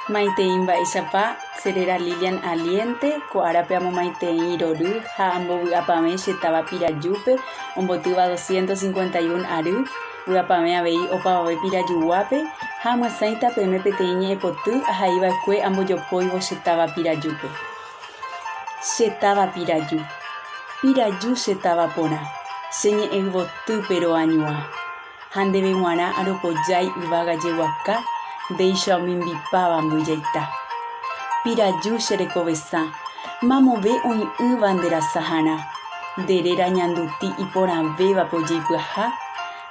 Maitei mba'éichapa, che réra Lilian Aliente, ko árape amomaitei rory ha ambovy'apavẽ che táva Pirajúpe, ombotýva 251 ary, vy'apavẽ avei opavave Pirajuguápe ha amyasãita peẽme peteĩ ñe'ẽpoty ahaiva'ekue ambojopóivo che táva Pirajúpe. Che táva Piraju. Piraju che táva porã, che ñe'ẽyvotýpe roañuã. Ha ndéve g̃uarã aropojái yvága jeguaka, ndéicha omimbipáva mbyjaita. Piraju che rekovesã, mamove oĩ'ỹva nde rasaharã, nde réra ñanduti iporãvévape ojeipyaha,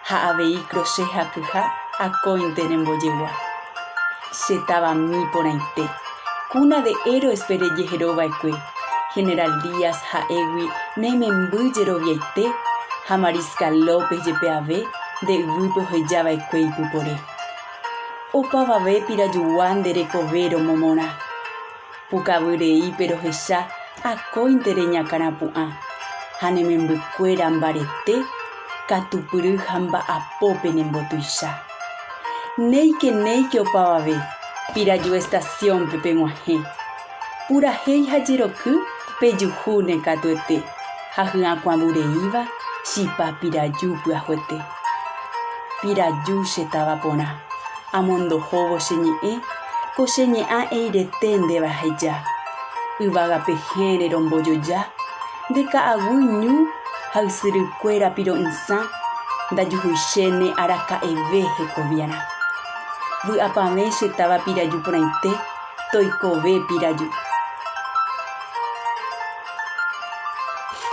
ha avei crochet ha kyha akóinte rembojegua. Che tavami porãite, cuna de héroes-pe rejeherova'ekue, General Díaz ha'égui ne memby jeroviaite ha Mariscal López jepe ave nde yvýpe ohejava'ekue ipypore. Opavave pirajugua nde rekove romomorã. Pukavy reípe rohecha akóinte reñakãrapu'ã ha ne membykuéra mbarete katupyry ha mba'apópe nembotuicha. Néike néike opavave Piraju estación-pe peg̃uahẽ. Purahéi ha jeroky pejuhúne katuete ha hyakuãvureíva chipa Piraju pyahuete. Piraju che táva porã, amondohóvo che ñe'ẽ, ko che ñe'ã eirete ndéva aheja. Yvága pehẽre rombojoja, nde ka'aguy ñu ha ysyrykuéra piro'ysã ndajuhuichéne araka'eve hekoviarã. Vy'apavẽ che táva Piraju porãite, toikove Piraju.